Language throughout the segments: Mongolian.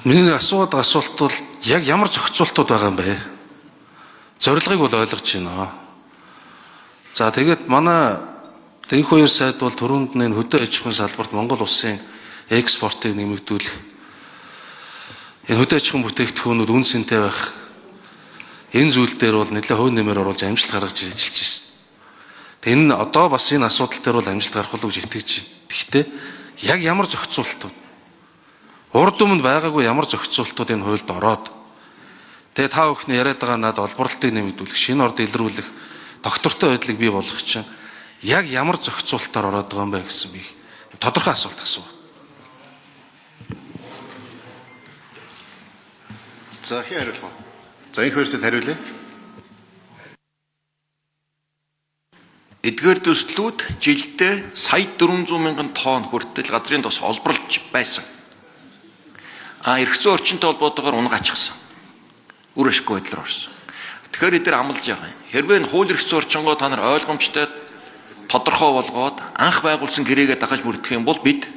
Миний асууад байгаа асуулт бол яг ямар зохицуултууд байгаа юм бэ? Зорилгыг бол ойлгож байна. За тэгээд манай Дэнх хоёр сайд бол түрүүнд нь хөдөө аж ахуйн салбарт Монгол улсын экспортыг нэмэгдүүлэх, энэ хөдөө аж ахуйн бүтээгдэхүүнүүд үн цэнтэй байх энэ зүйл дээр бол нэлээд хувь нэмэр оруулж амжилт гаргаж ажиллаж ирсэн. Тэгээд энэ одоо бас энэ асуудал дээр бол амжилт гаргах болов гэж итгэж байна. Гэхдээ яг ямар зохицуултууд урд өмнө байгаагүй ямар зохицуултууд энэ хуульд ороод тэгээд та бүхний яриад байгаа над олборлолтыг нэмэгдүүлэх, шинэ орд илрүүлэх, доктортой байдлыг бий болгох чинь яг ямар зохицуултаар ороод байгаа юм бэ гэсэн би тодорхой асуулт асуув. За хэн хариулах вэ? За энх хоёрсод хариулъя. Эдгээр төслүүд жилдээ сая 400 мянган тонн хүртэл газрын тос олборлж байсан. А эрх зүйн орчинтой холбоотойгоор унгаачихсан. Үр ашиггүй байдлаар орсон. Тэгэхээр эдгээр амлаж байгаа юм. Хэрвээ энэ хууль эрх зүйн орчингоо та нар ойлгомжтой тодорхой болгоод анх байгуулсан гэрээгээ дагаж мөрдөх юм бол бид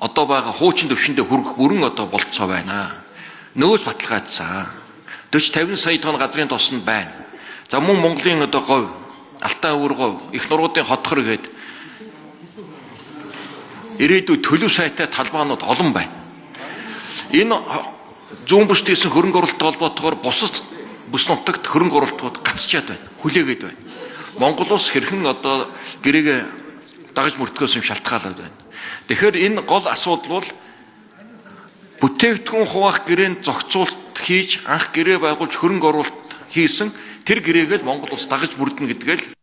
одоо байгаа хуучин төвшөндөө хүрэх бүрэн одоо болцоо байна. Нөөц баталгаажсан. 40 50 сая тонн газрын тос нь байна. За мөн Монголын одоо говь, Алтай өвөр говь, их нуруудын хотхор гээд ирээдүйд төлөв сайтай талбаанууд олон байна. Энэ зүүн бүст хийсэн хөрөнгө оруулалттай холбоотойгоор бусад бүс нутагт хөрөнгө оруулалтууд гацчаад байна. Хүлээгээд байна. Монгол улс хэрхэн одоо гэрээгээ дагаж мөрдгөөс юм шалтгаалаад байна. Тэгэхээр энэ гол асуудал бол бүтээгдэхүүн хуваах гэрээнд зохицуулт хийж анх гэрээ байгуулж хөрөнгө оруулалт хийсэн тэр гэрээгээ л Монгол улс дагаж мөрдөнө гэдгээл